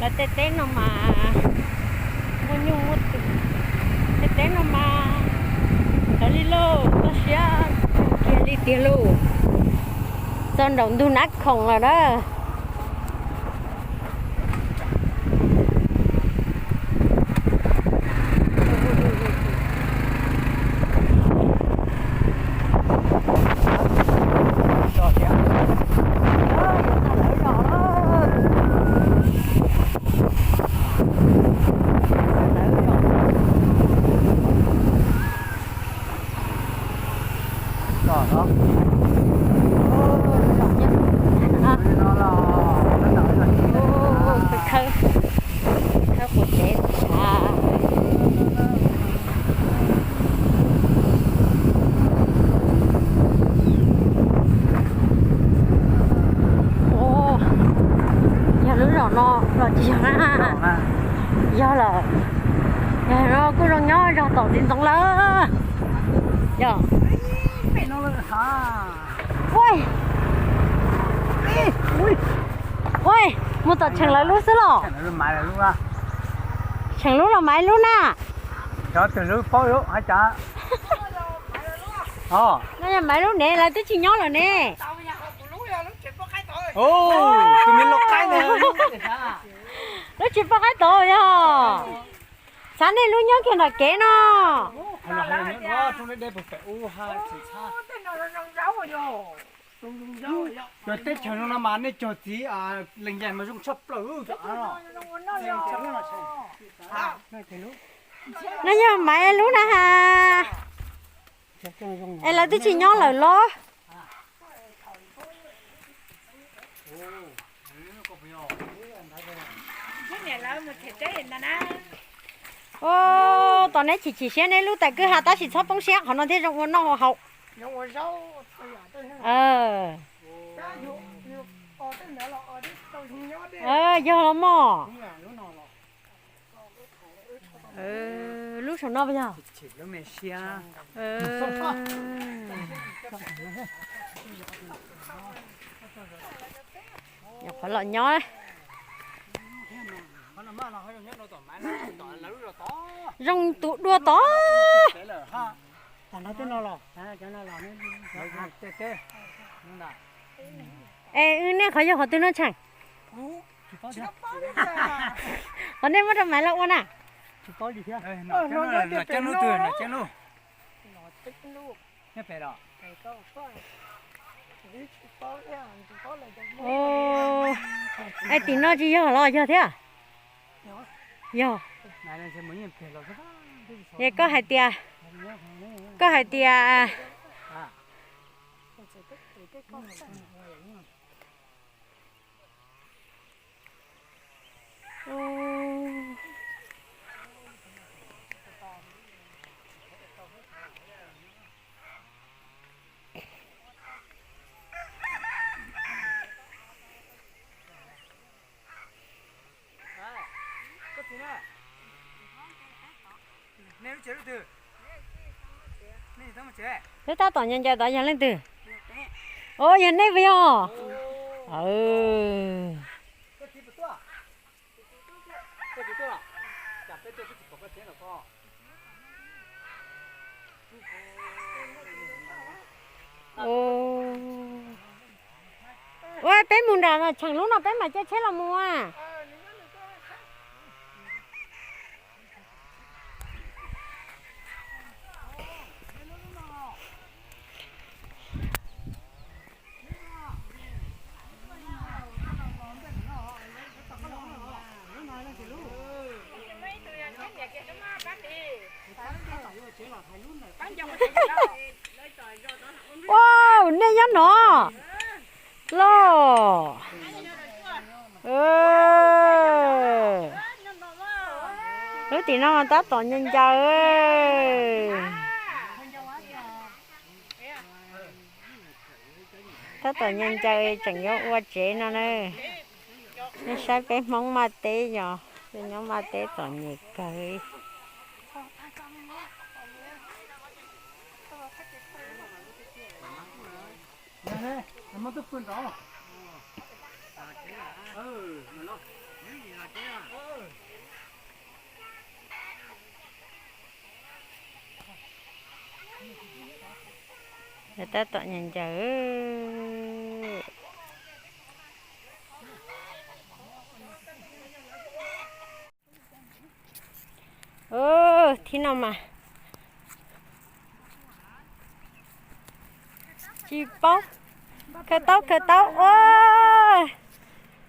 Lawv tej teb no mas muaj nyuj muaj twm, tej teb no mas raws li lauj, toj siab kiag li tiag lauj. Txog nraum ntug Nab Khoom lawm na. Khawb, khawb quav tsev. Yog lub zos no los tsis yog na? Yog lawm. Yog no kuj zoo nyob zog tom txiv ntxoov lawm. Yog. Ua, mus tom Tsheem lawv lub xwb los? Tsheem lub los Maiv lub na? No yog Maiv lub ne, lawv twb tsis nyob lawm ne. Tus me loj qaib ne. Lub tsis poj qaib tod yog. Xav nej lub nyob kiag nram kev no. Cov teb chaws no no mas nej cog txiv lees yas mas zoo tshaj plaws. No yog Maiv lub na has. Es lawv twb tsis nyob lawm los? Tom neb chim chim siab neb lub tais kwj ha tab sis txhob poob siab, qhov no thiaj zoo ua noj ua haus. Yog los mog. Lub saum no puas yog? Nyuam qhuav los nyob. Zoo tus dua tod. Es nej qhov yog qhov twg no Tsheej? Qhov nej muab rau Maiv los ua na? Es tim no tsis yog los yog thiab? Yog. Es koj hais tias, koj hais tias Peb tab tom ncaws ncaws tod yog leej twg? Os, yog nej puas yog? Ua peb mus nram Tsheej lub no peb mam caij tsheb los mus a. Ua, nej nyob no los? Lub tim no tab tom ncaws ncaws. Tab tom ncaws ncaws tseem yuav ua tsev no na. Nej saib peb Hmoob maj teb yog, peb Hmoob maj teb txom nyem kawg. Lawv tab tom ncaws ncaws. Thib no mas tsis paub. Khaws taub khaws taub ua.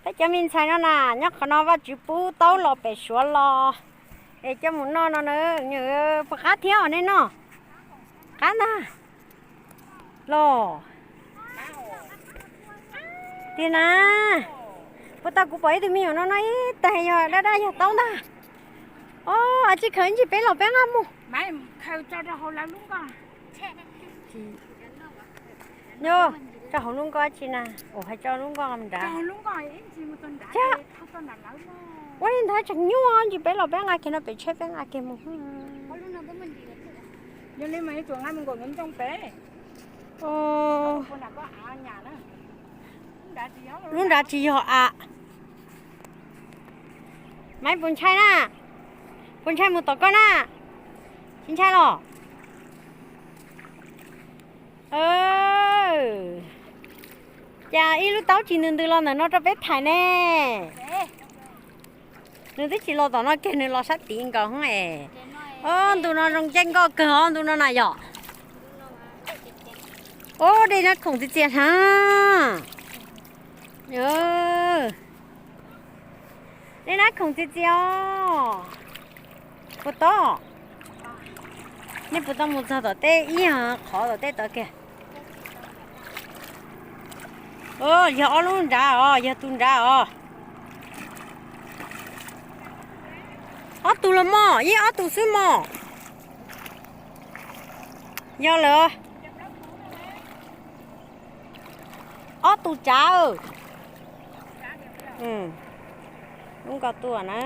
Peb cov me ntxhais no na, nyob qhov no Vajtswv pub taub los pem Suav los es coj mus noj no na. Puas qab thiab os nej noj? Qab ntag. Los tiag na. Puas tau kuv pom ib tug me nyuam no no ib tag yog daj daj yog taub ntag. Os, tsis khaws ib ntsis peb los peb nqa mus. Nyob rau hauv lub nkoj tsi na, ua hais tso lub nkoj nrad. Ua li ntawd tseem nyuaj, ntsis peb los peb nqa kiag no pem tsheb peb nqa kiag mus. Lub nrad tsis yog a. Maiv puas ntshai na? Puas ntshai mus tom koj na? Tsis ntshai los? Cas ib lub taub tsis ntws ntws los ntawm no rau peb tham ne? Nws twb tsis los tom no kiag, nws los sab tid nkaus hos es. Os, ntu no zoo caij nkoj kawg os, ntu no na yom. Os, dej nab khoom txias txias na. Dej nab khoom txias txias os. Puas tob? Nej puas tau mus txog tom tej ib yam qhov tom tej tod kiag? Yog ob lub nrad os, yog tus nrad os. Ob tug los mog, yeej ob tug xwb mog. Yog lawm. Ob tug tsav. Lub nkoj tuaj na.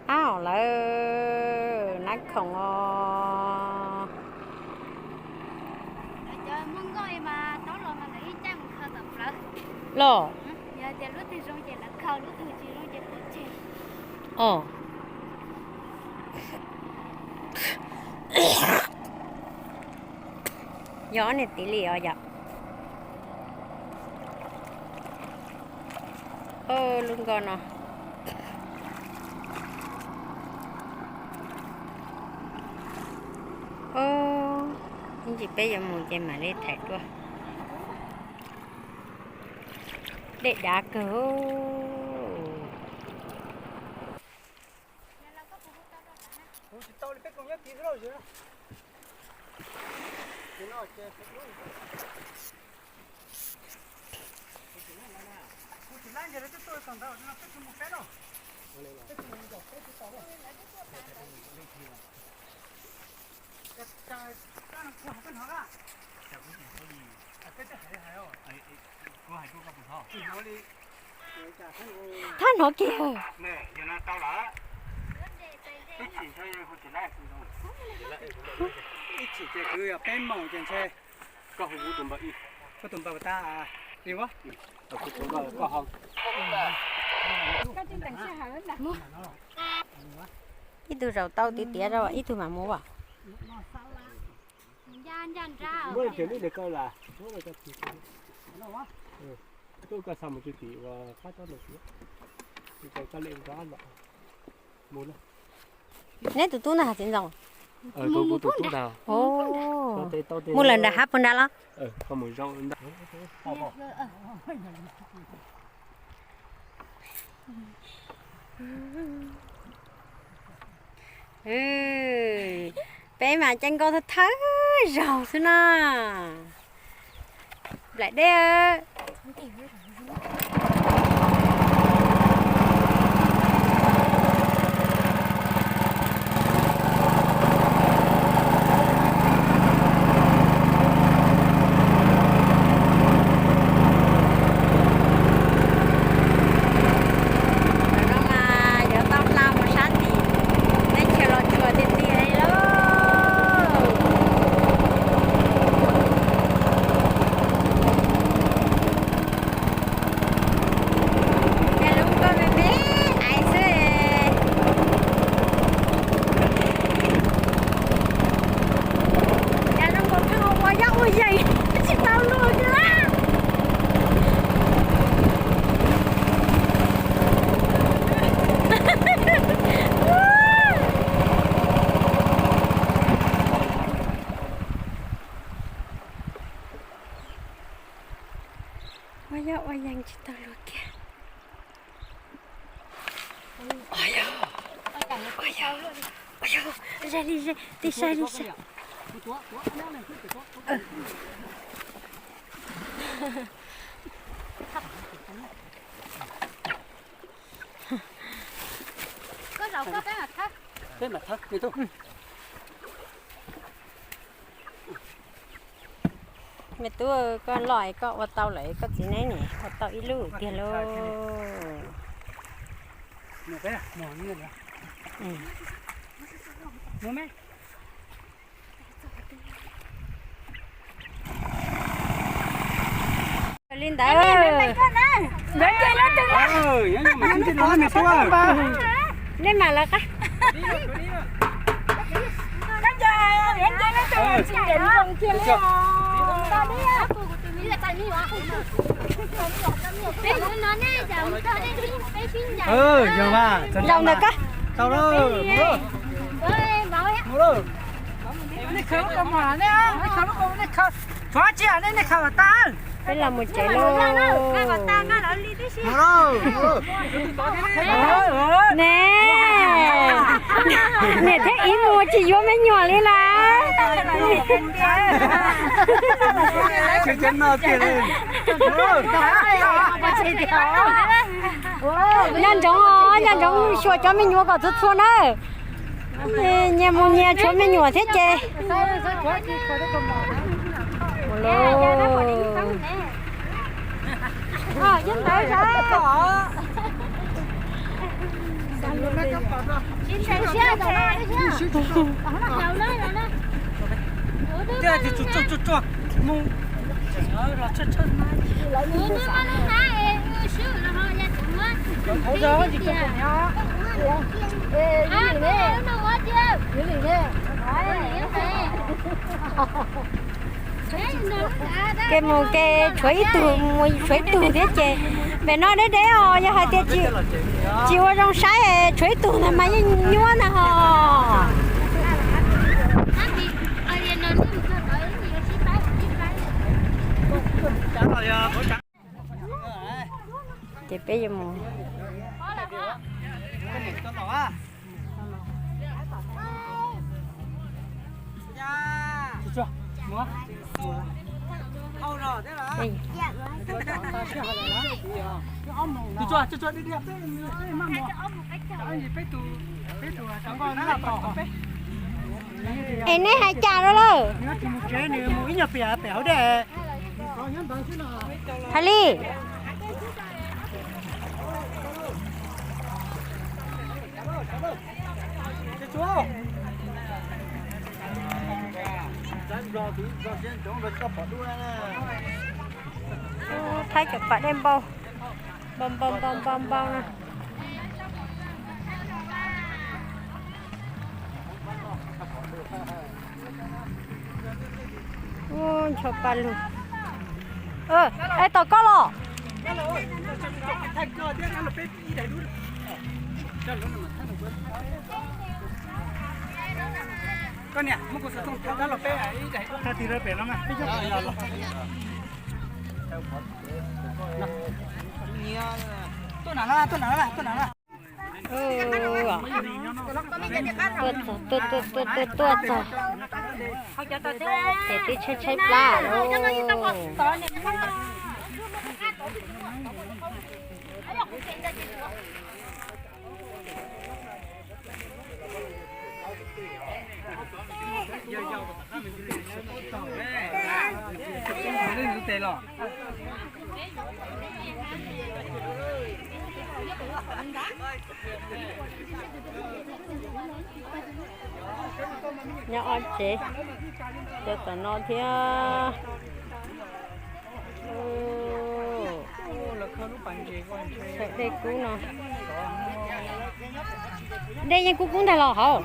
Ab, lawv nab khoom os. Los. Os. Yog ob niag tiv li os yom. Lub nkoj no. Ib ntsis peb yuav mus ces mam li thaij dua. Dej dav kawg. Thab hnov kiag. Ib tug zaum tau tiav tiav rau ib tug mam mus as. Neb tus tub ntag txiv ntxoos? Mus lawm nram hav puag nrad los? Peb mas caij nkoj thawj thawj zaug xwb na. Nplaim dej. Ntawm no mas yuav tau hla mus sab tim teb chaws Los Tsuas tiag tiag li lauj. Ua yog ua yees tsis tau luag kiag. Ua yog, ua yog, ua yog, zais li zais, tig sai li sai. Koj zaum koj peb mam thawb. Peb mam thawb, me tub. Me tub, koj loj koj ua tau lawm, koj txiv neb nim ua tau ib lub tiag lauj. Li ntawd. Nej mam lawv qab. Zaum ntawm koj. Tau lawm. Tshuav tsi nej, nej khaws kom tag. Peb los mus tsev lauj. Ne, niam thiab txiv mus tsis yuav me nyuam li na. Nco ntsoov os, nco ntsoov xyuas cov me nyuam kom txhua txhua na. Nyias mus nyias tshuav me nyuam thiab ces. Kev mus kev tshuav ib tug, mus tshuav ib tug thiab ces pem no deb deb os, yog hais tias tsis ua zoo saib tshuav ib tug ntag mas yeej nyuaj ntag hos. Ces peb yuav mus. Es neb hais cas rau lawm? Hais li. Thaib cov pas dej npau npau npau npau npau na. Ncho pa lug. Es tom koj los. Tuaj na, tuaj na, tuaj na. Tuaj txog, tuaj, tuaj, tuaj, tuaj, tuaj txog. Ces twb tshaib tshaib plab lawm. Nyob ob tsev, cov tom no thiab. Dej kub no. Dej yeej kub kub ntag los hauv.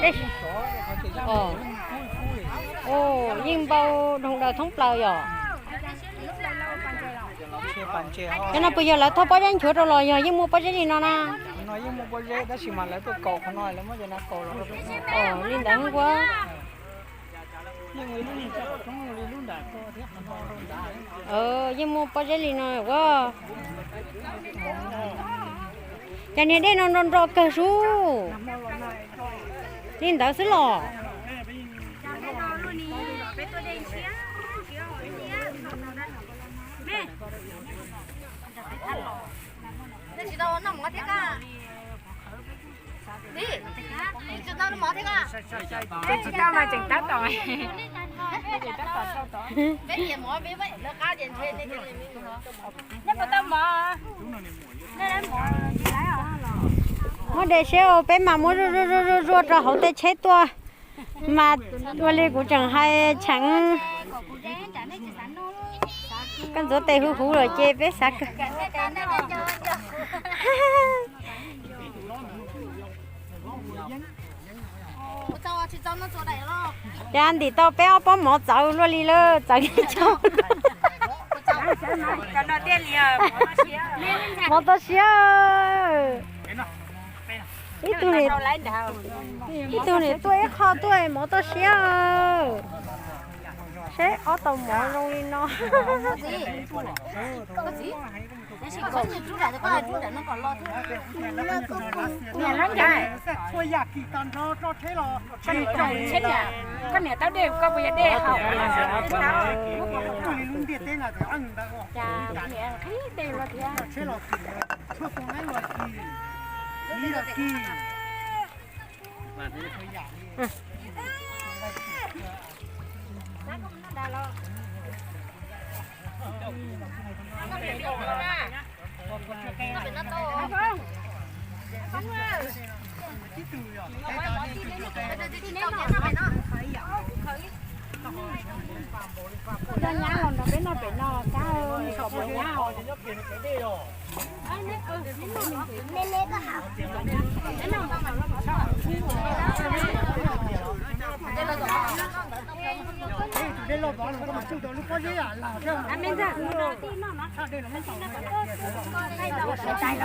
Yeej npau doog daws thoob plaws yom. Cov no puas yog lawv thauj pob zeb nchuav rau los yog yeej muaj pob zeb li no na? Li ntawd ua. Yeej muaj pob zeb li no ua. Cas niag dej no nro nro kawg sub. Li ntawd xwb los. Muab de seb, peb mas muab zuaj zuaj zuaj zuaj rau hauv tej tsheb tuaj. Mas ua li kuv tseem hais tseev, koj ntxuav tes huv huv lawm ces peb xav kawg. Ces ntim tau peb ob pob mov txawv luaj li lawm, txawv li tso. Mov tau siab. Ib tug, ib tug niam tuaj ib qho tuaj mov tau siab. Seb ob tau mov zoo li no. Koj niam taub dej, koj puas yog dej haus? Koj niam qhib dej los thiab. Coj nyab los nrog peb noj pem no, Kab, nws tsis tau nyab os.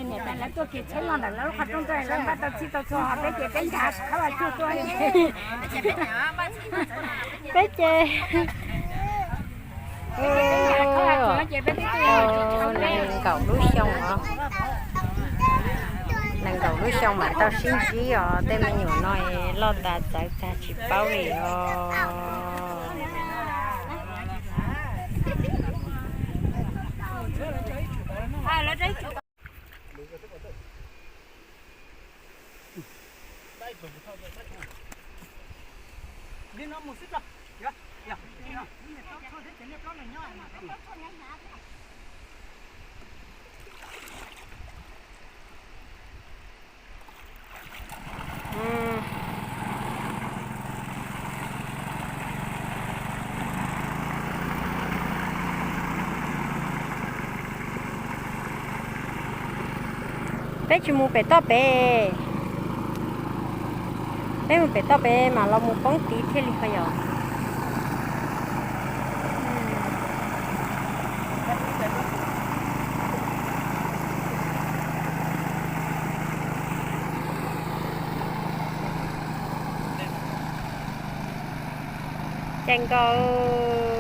Niam tais lawv tuaj kiag tsheb los ntawm lawv lub qhov rooj tuaj, lawv npaj tau txhij tau txhua, peb ces peb nkag qhab vaj tsuag tuaj. Peb ces nees nkaum lub xyoo os, nees nkaum lub xyoo mam tau sib ntsib os. Tej me nyuam no loj tas txawv tag tsis paub li os. Peb tsis mus pem toj pem, peb mus pem toj pem mas los mus poob tid thiaj li qhov yog. Ces nkaus